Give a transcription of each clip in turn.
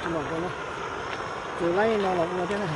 Tsis los ua na, tsuas laib no los ua thiab na.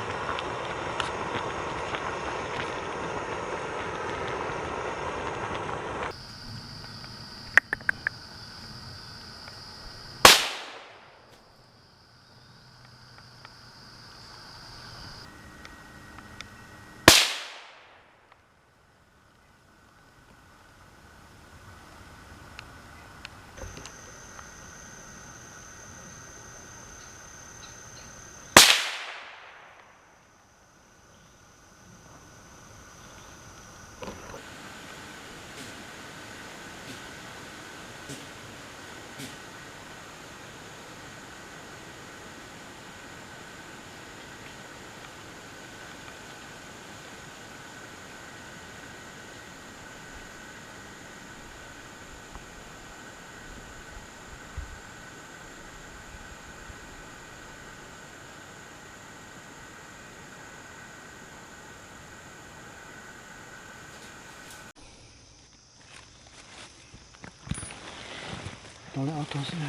Tau lawm ob tug xwb,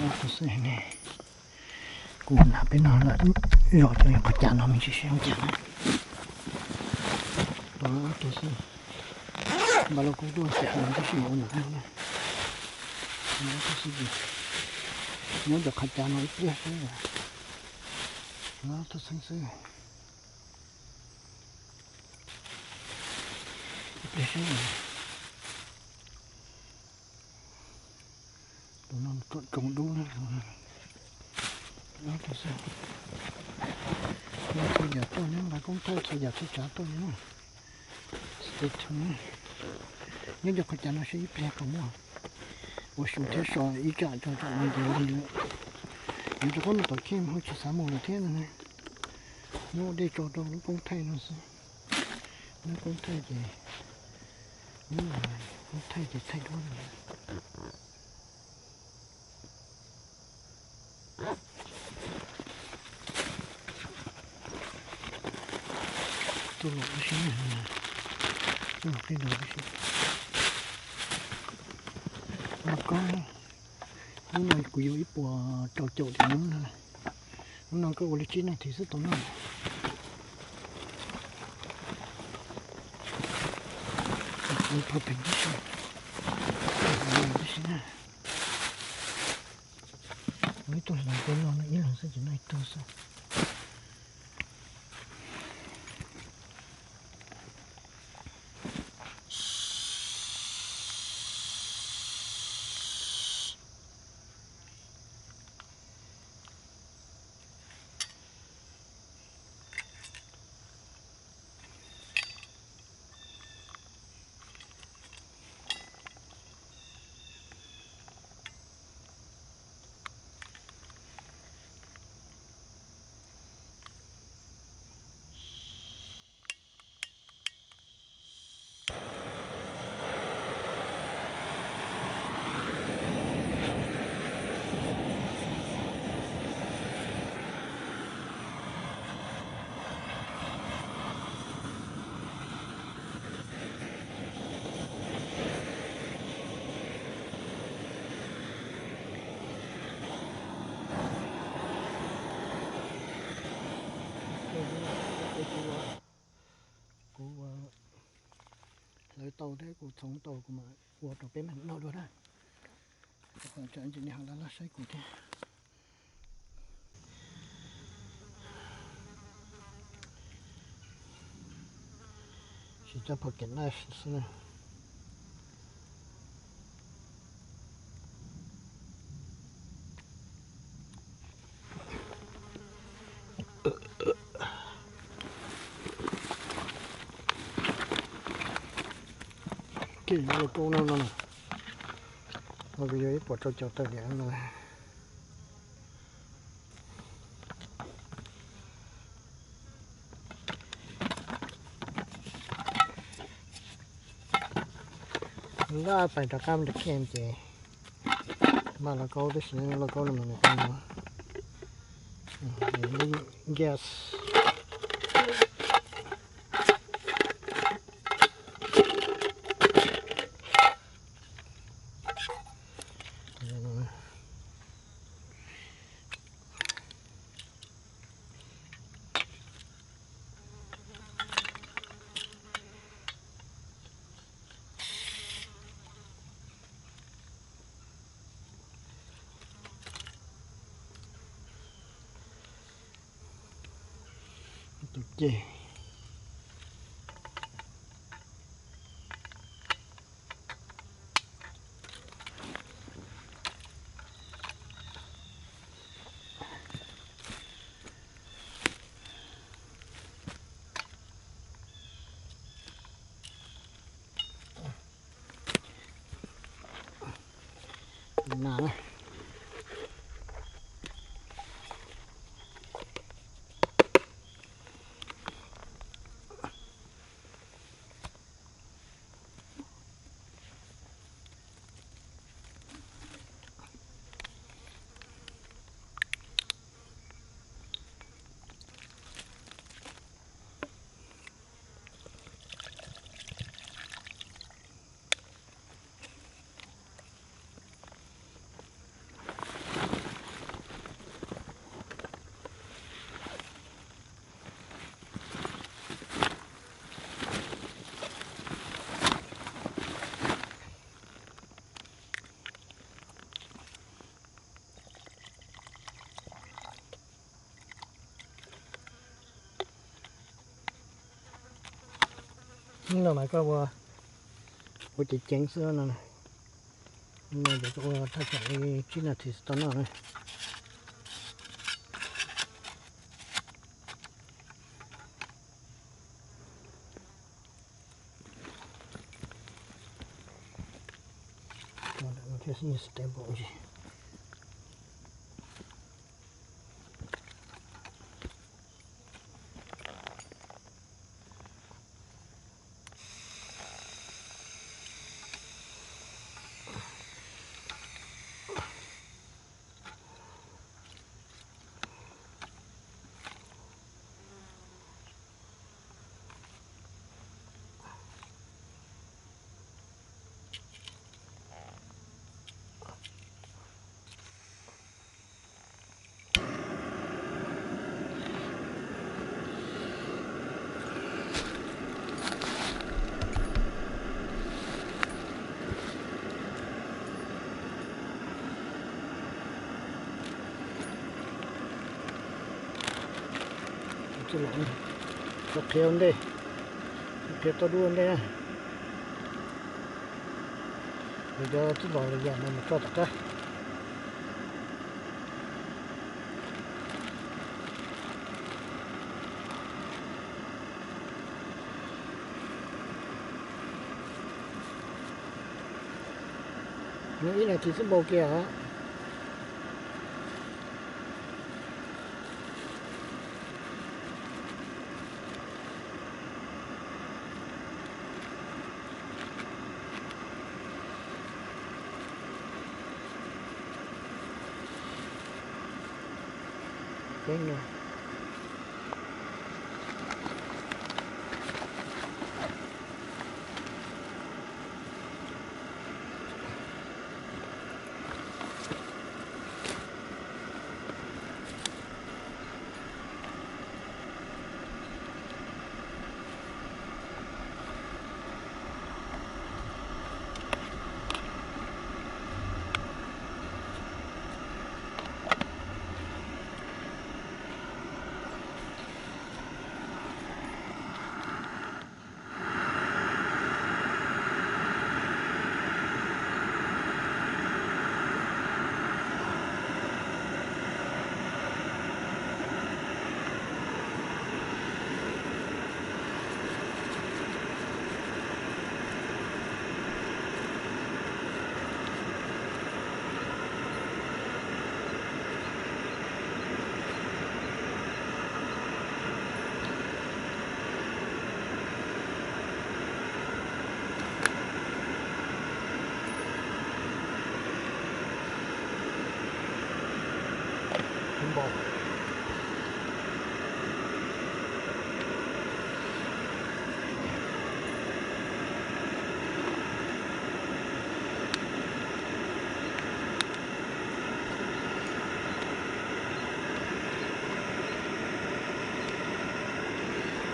ob tug xwb ne. Kuv hnav peb no lawm, zom cov qhov cas no me ntsis seb zoo cas na. Tau lawm ob tug xwb, npaj los kuv tuaj xyam no tab sis yuav ua nram no na. Ob tug xwb ces nyob cov qhov cas no ib pliag xwb, ob tug xwb xwb. Ib pliag seb, tus no tsoom dub na. Ob tug xwb, nyob txhua yam tuaj nyob, nqa koob thaij txhua yam txhua tsav tuaj li na. Stay tuned na. Nyob cov qhov cas no seb ib pliag puas muaj ua su thiab so ib tsam tso tsam no ces ua li lawm. Yuav rov qab mus tom khej ho tsis xav mus lawm thiab no na. Muab ua dej tso rau lub koob thaij no xwb. Lub koob thaij ces, lub koob thaij ces thaij duab no. Tuaj los ua si, tuaj los qij los ua si. Lauj kaub, hnub no kuv yuav ib puas rau caum tus noob no. Hnub no koj ua li tsib neeg thiv xwb tau noj. Ua pem tib si, tib si na. Ua ib tug hluas nkauj no ib leeg xwb ces noj ib tug xwb. Kuv hlawv tau thiab kuv txhoov tau kuv mam ua rau peb mam noj dua na. Tsam ntshe nws ho laj laj saib kuv thiab. Siv cov pocket knife xwb na. Kij yuav lauj kaub no no, no kuv yuav ib puas rau caum tawm liam no. Laj pais rov qab mus rau khej ces maj lauj kaub tab sis lauj kaub no mas nws gas. Tus ceg. Na. Hnub no mas koj ua, ua ceev ceev xwb no. Hnub no ces koj ua thaj tsam li tsib nas this tau noj na. Thiab stable. Txuj los, qhia ua ntej, qhia toj dub ua ntej na. Yog cov txuj los los yam no mus tso tom qab. Nws ib nas this xwb npau kiag os.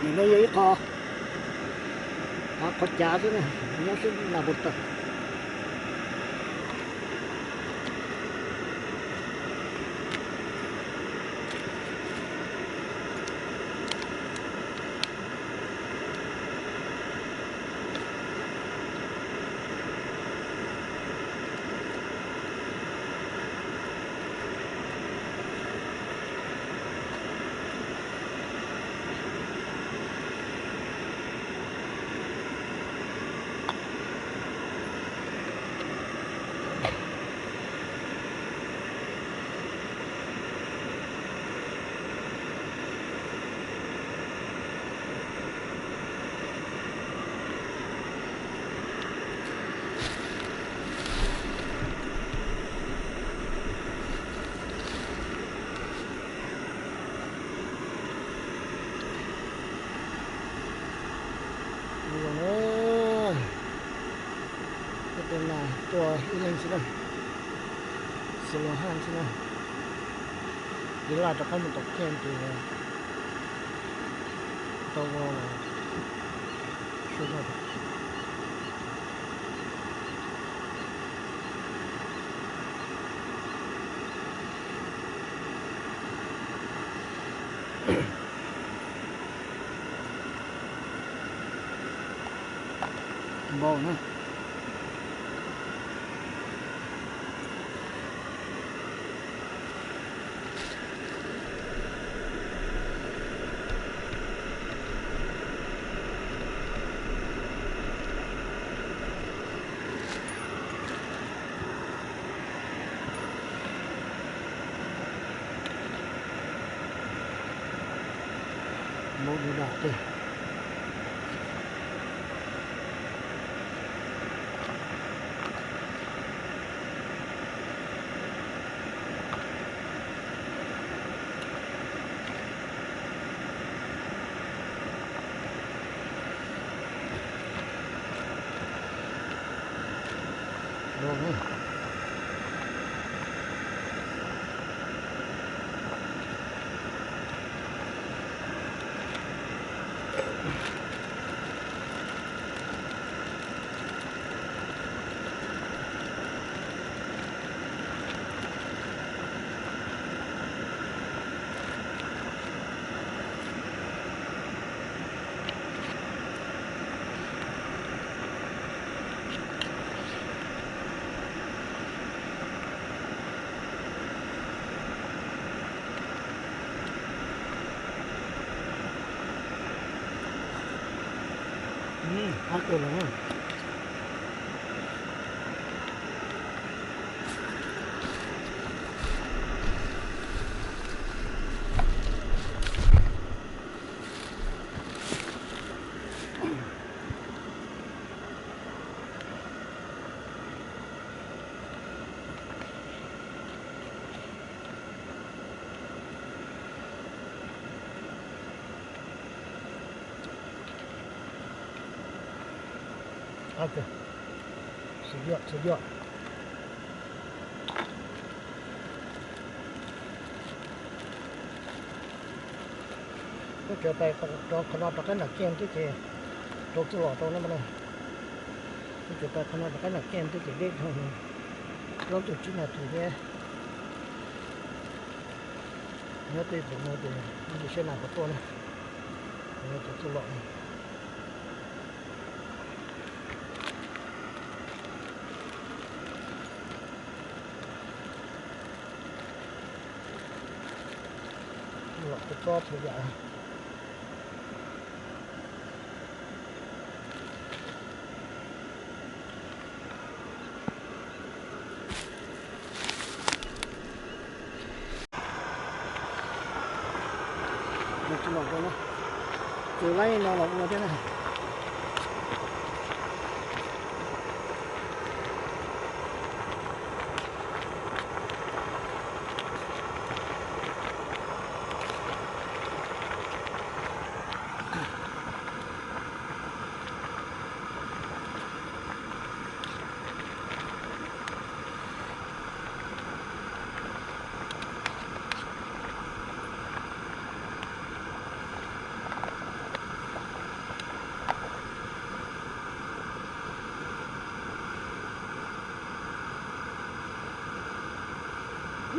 Nim no yog ib qho, qhov cav xwb na, nyob sab na puas tawm. Zoo na, tej tus nas tuaj ib leeg xwb na, xwb lua haj xwb na. Ces laj rov qab mus tom kiag ces tau ua sua zog. Npau na. Npau dam dam tiag. Qab kawg los na. Suav yoj, suav yoj. Lub tsev tais qhov no rov qab nram kiag twb ces rau txuj lom rau na. Lub tsev tais qhov no rov qab nram kiag twb ces deb dhau, plaub caug tsib nas this thiab. Nyob tej ntawm no ces ib ntsis seb nas puas tuaj na. Qhov no rau txuj lom. Los txob txhua yam. Tsis los rau na, txus laib no los ua thiab na.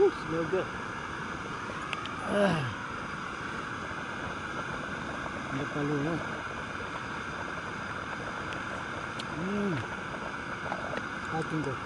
Ub, smell good. Npau taws lug na. Qab kawg nkaus.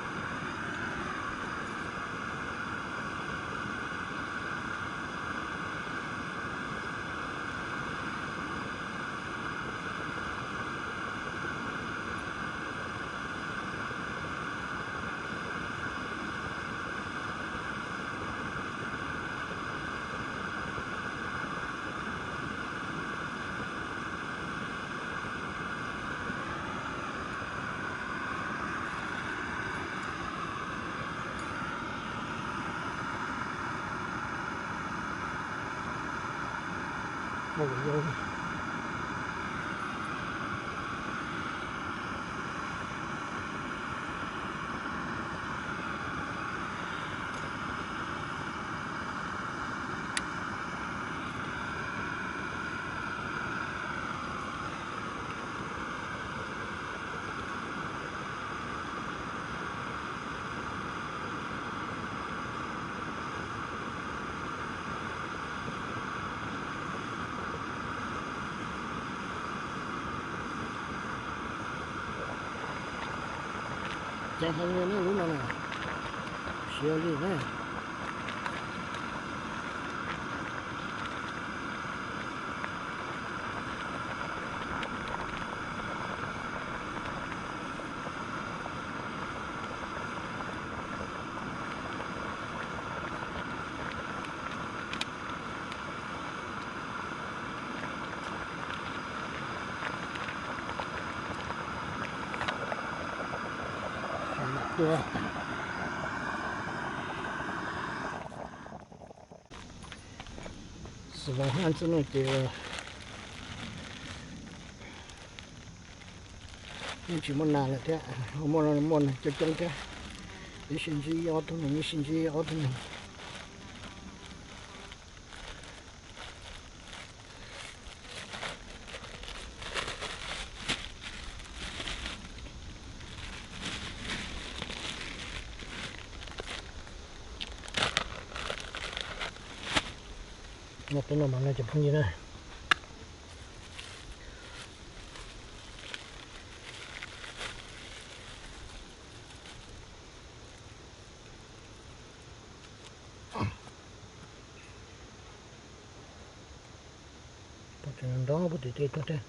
Ua yau li. Heev li na lub no na, siav li na. Xav haj txij no ces yeej tsis muaj nas lawm thiab, muaj muaj coob coob thiab. Ib sij ntsib ob tug neeg, ib sij ntsib ob tug neeg. Peb no mas no cov phooj ywg na. Pom tseem nrov puag tim tej tuaj thiab.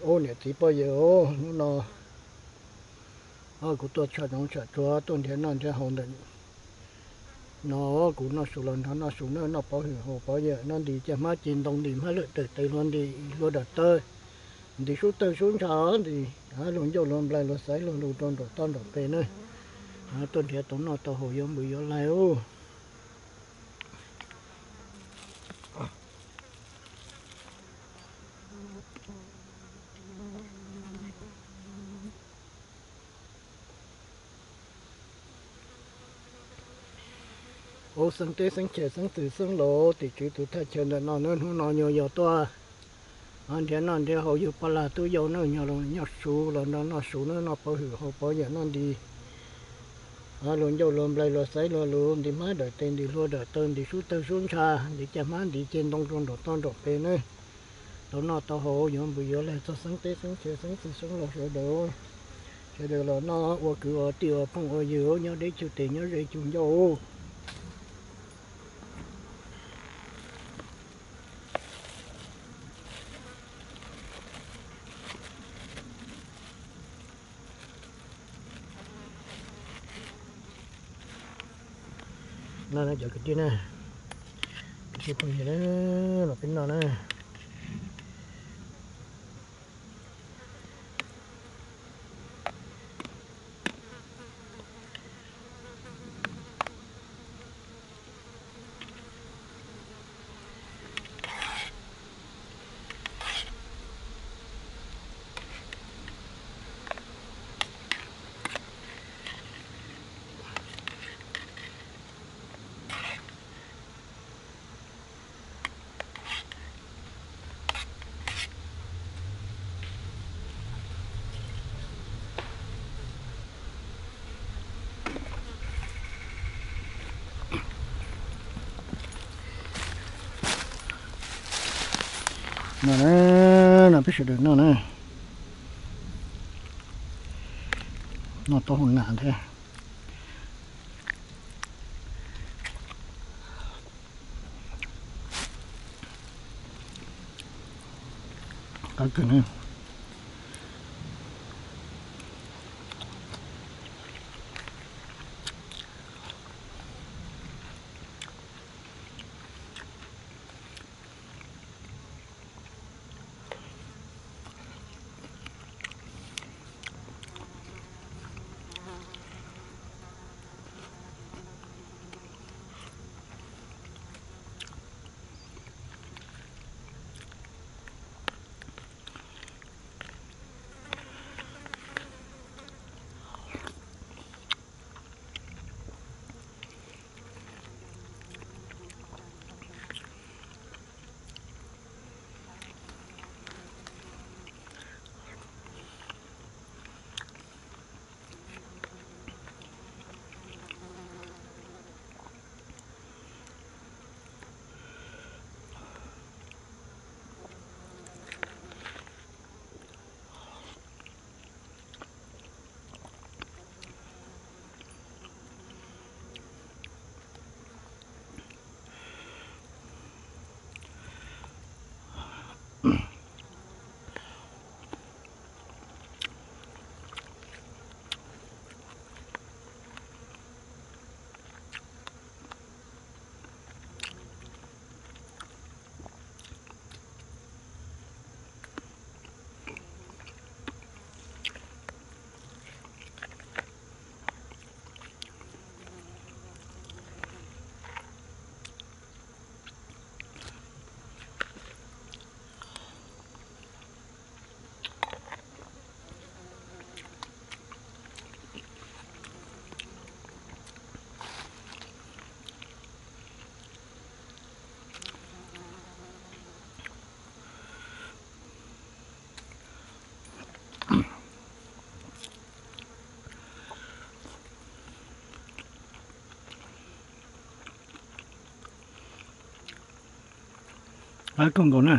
Ub, niam txiv poj yawg, hnub no kuv tuaj tsham zoov tsham tsuag tuaj nrhiav noj nrhiav haus ntawm no, kuv noj su los nrog noj su na, noj pov hwm haus pov yawm, noj nti caj hmab ci ntoo, nti hmab lwm tawm tes, hlua nti hlua dawm taw, nti sub tawg sub ntsha, nti luag ncauj luag nplaig luag xaiv luag lus rau nraum toj nraum pem na. Tuaj nrhiav tau noj tau haus yuav npws yuav laig ub. Ub, xeeb teb xeeb chaw xeeb ntxwv xeeb laus, tim tswv tus thaj chaw ntawm no na, hnub no nyuag yog tuaj nrhiav noj nrhiav haus yug poj lag tub yau na, nyuag los noj su los nrog noj su na, noj pov hwm haus pov yawm, noj nti luag ncauj luag nplaig luag xaiv luag lus, nti hmab dawm tes, nti hlua dawm taw, nti sub tawg sub ntsha, nti caj hmab nti ceg ntoo rau nraum toj nraum pem na. Tau noj tau haus yuav npws yuav laig txog xeeb teb xeeb chaw xeeb ntxwv xeeb laus sawv daws. Sawv daws los noj ua kwv ua tij ua phooj ua ywg, nyob deb cug tes nyob ze cug ncauj. No cov kwv tij na, kwv tij phooj ywg na, los peb noj na. No na, no peb sawv daws noj na. Noj tau hau nas thiab. Qab kawg na. Qab kawg nkaus na.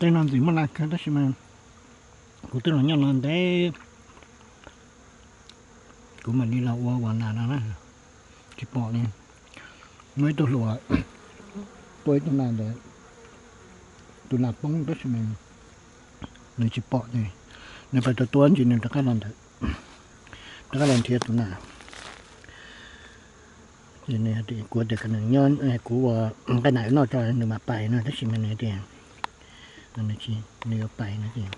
Tej no ntxim muaj laj kawg tab sis mas kuv twb los nyob no ntev, kuv mam li los ua ua nas no na, tsis pom li. Muaj ib tug hluas tua ib tug nas ntawd, tus nas poob tab sis mas nws tsis pom ces nws pais tua tua ntsis nws rov qab los ntawd, rov qab los nrhiav tus nas. Ces nws tias kuv tias kom nws nyob, kuv ua nqaij nas noj tso nws mam pais no tab sis mas nws tias nws tsis, nws yuav pais no ces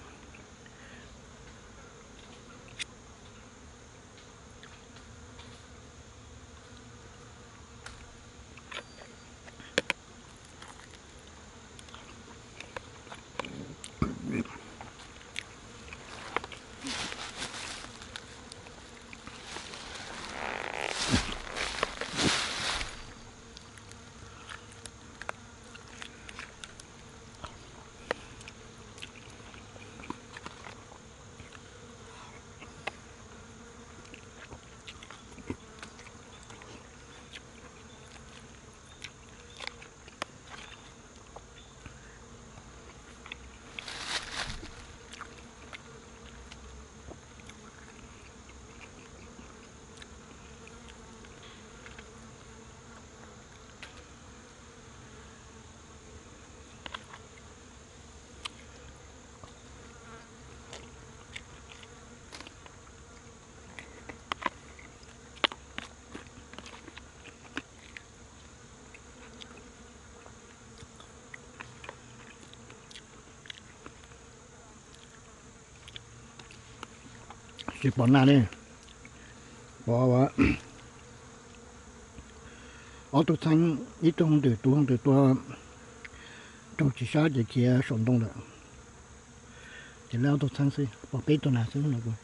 Tsis pom nas li, pom ob tug txheeb, ib tug hoob twm, tus hoob twm tua raug tsis sab ces khiav saum ntoo lawm. Ces lawv ob tug txheeb xwb, pom peb tug nas xwb no.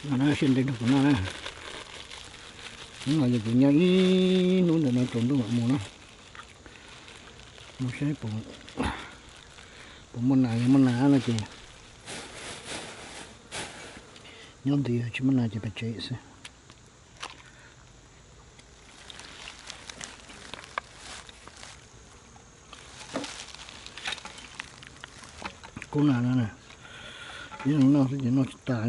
Siab ntev rau kuv noj na. Hnub no yog kuv nyob ib hnub ntawm no tsaus ntuj mam mus na. Mus saib puas muaj nas, yog muaj nas no ces nyob ntxiv, tsis muaj nas ces pem tsev xwb. Kub nas no, ib leeg noj xwb ces noj tsis tas.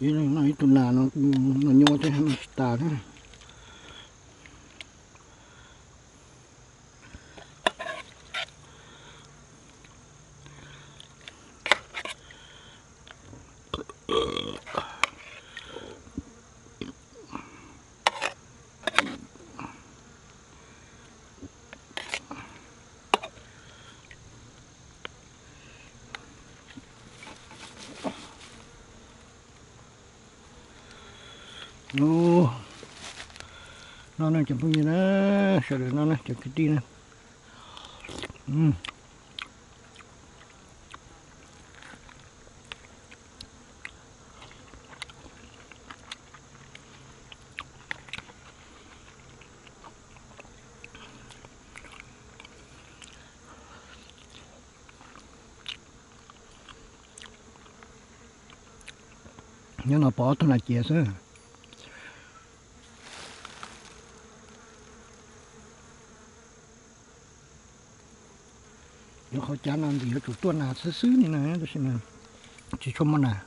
Ib leeg noj ib tug nas no, noj nyuaj thiab noj tsis tas thiab. Noj ne cov phooj ywg na, sawv daws noj ne cov kwv tij na. Nyob no pom ob tug nas ciav xwb. Yuav qhov cav no ntim yuav tsum tuaj nas xwb xwb li no tab sis mas tsis tshua muaj nas.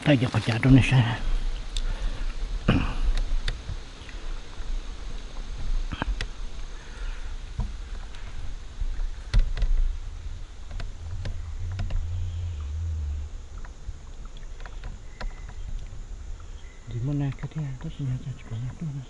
Thaij cov qhov cav rau nej saib. Ntim muaj nas kawg thiab tab sis yog cas tsis pom nas tuaj na.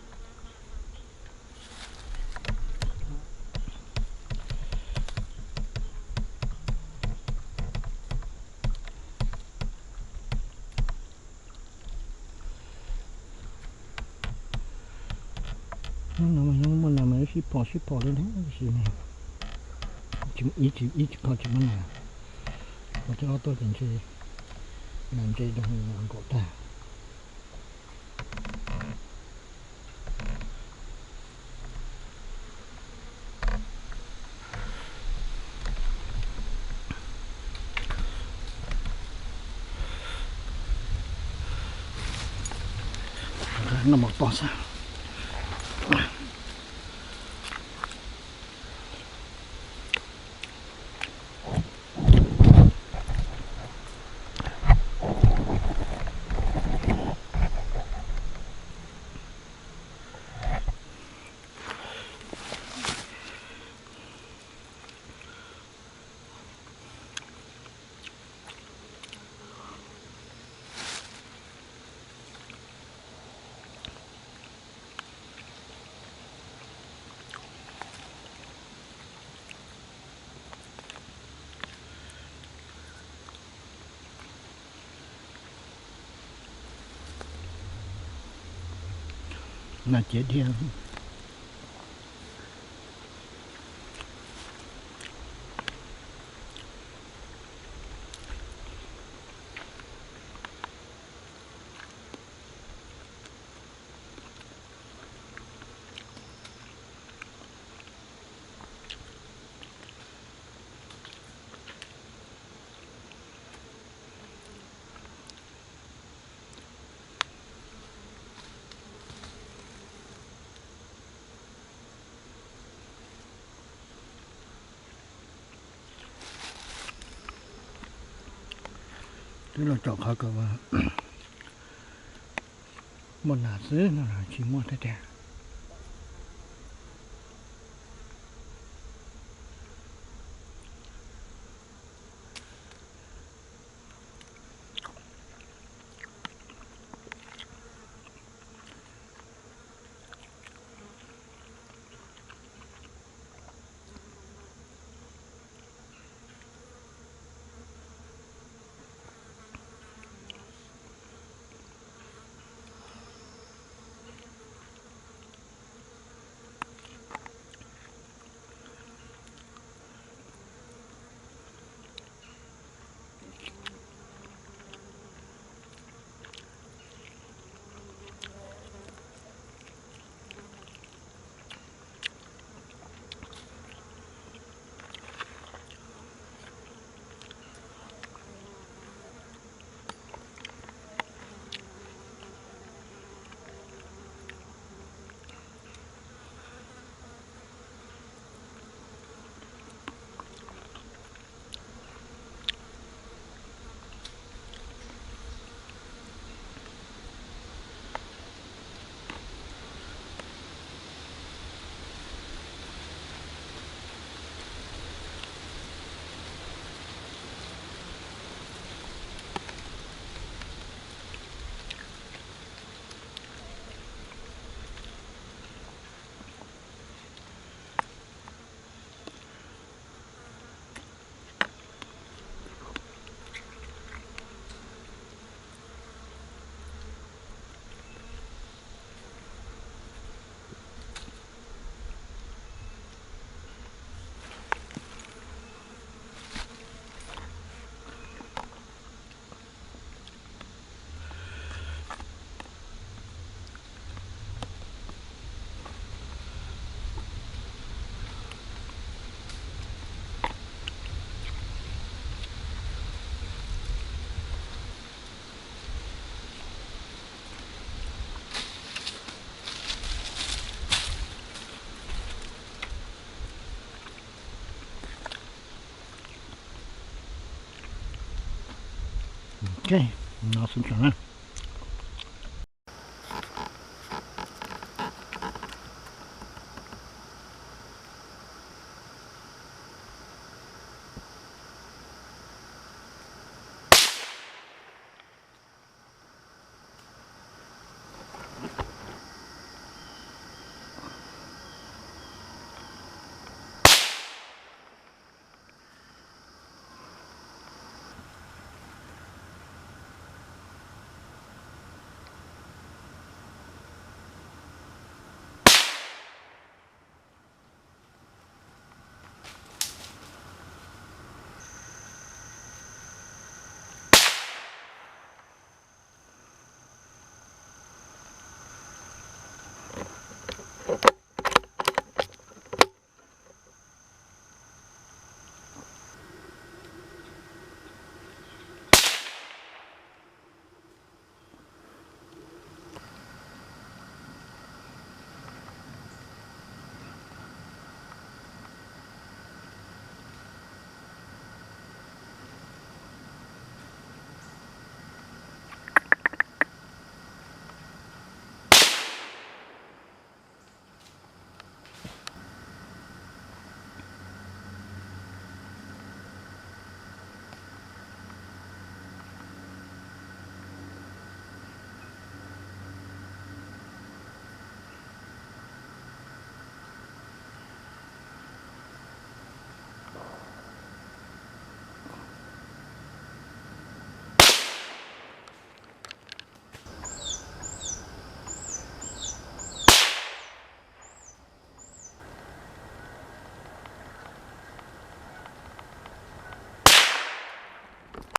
Hnub no mas yeej muaj nas mas sib phom sib phom li thiab tab sis mas ib tsis, ib tsis phom tsis muaj nas. Phom thib ob tuaj ces ntshe nas ntse rau nas nkaum tag. Noj mov pog xwb. Nas ciav dhia. Wb los caum qhov kom muaj nas xwb no los tsis muaj thiab tiag. Ok, no xwb tso na.